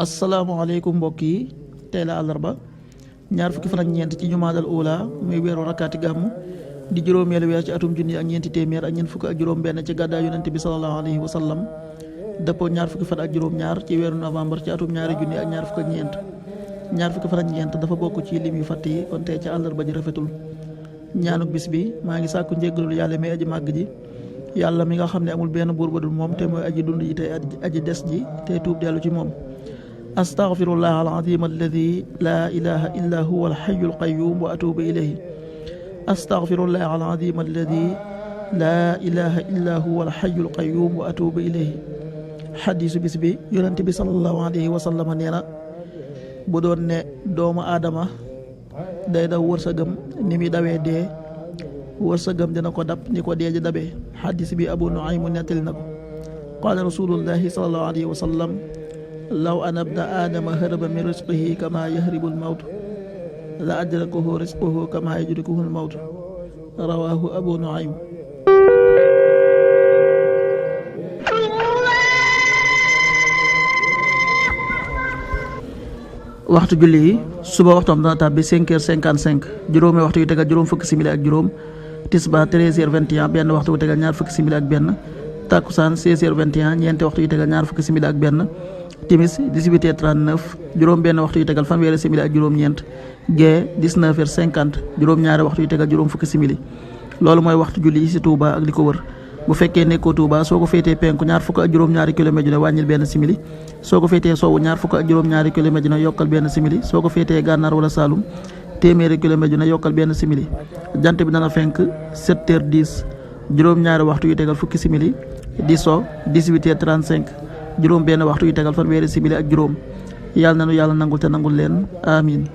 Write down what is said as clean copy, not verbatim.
asalaamaaleykum mbokk yi, tey la àllarba ñaar fukki fan ak ñeent ci jumaadal ula muy weeru rakkaati gàmmu di juróomeelu weer ci atum junni ak ñeenti téeméer ak ñeent fukk ak juróom benn ci gàddaay yonent bi sallallahu alayhi wa sallam dëppoo ñaar fukki fan ak juróom ñaar ci weeru novembre ci atum ñaari junni ak ñaar fukk ak ñeent. ñaar fukki fan ak ñeent dafa bokk ci lim yu fàtt yi, kon tey ci àllarba ji rafetul. ñaanuk bis bi maa ngi sàkku njéggalul yàlla mi aji màgg ji, yàlla mi nga xam ne amul benn buur ba dul moom te mooy aji dund ji te aji des ji te tuub dellu ci moom. astaghfirullah alazim alladi laa ilaha illa huwa alxayu alqayum wa atubu ilayhi. astaghfirullah alazim alladi laa ilaha illa huwa alxayu alqayum wa atubu ilayhi. xadiisu bis bi, yonent bi sallallahu alayhi wa sallam nee na bu doon ne doomu aadama day daw wërsëgam ni muy dawee dee, wërsëgam dina ko dab ni ko dee ji dabee. xadiis bi Abu Nuaym nettali na ko. qaala rasulullahi sallallahu alayhi wa sallam law anna ibna aadama haraba min risqihi kama yahribu almawtu la adrakahu risquhu kama yudrikuhu almawtu. rawaahu Abu Nuaym. waxtu julli yi suba waxtoom dana tàbbi 5h55, juróomi waxtu yu tegal juróom fukki simili ak juróom, tisbaar 13h21 benn waxtu yu tegal ñaar fukki simili ak benn, takkusaan 16h21 ñeenti waxtu yu tegal ñaar fukki simili ak benn, timis 18h39 juróom benn waxtu yu tegal fanweeri simili ak juróom ñeent, gee 19h50 juróom ñaari waxtu yu tegal juróom fukki simili. loolu mooy waxtu julli yi ci Touba ak li ko wër. bu fekkee nekkoo Touba, soo ko féetee penku ñaar fukk ak juróom-ñaari kilomètre ju ne wàññil benn simili, soo ko féetee sowwu ñaar fukk ak juróom-ñaari kilomètre ju ne yokkal benn simili, soo ko féetee gànnaar wala Saalum téeméeri kilomètre ju ne yokkal benn simili. jant bi dana fenk 7h10 juróom-ñaari waxtu yu tegal fukki simili, di so 18h35 juróom benn waxtu yu tegal fanweeri simili ak juróom. yàlla na nu yàlla nangul te nangul leen, amin.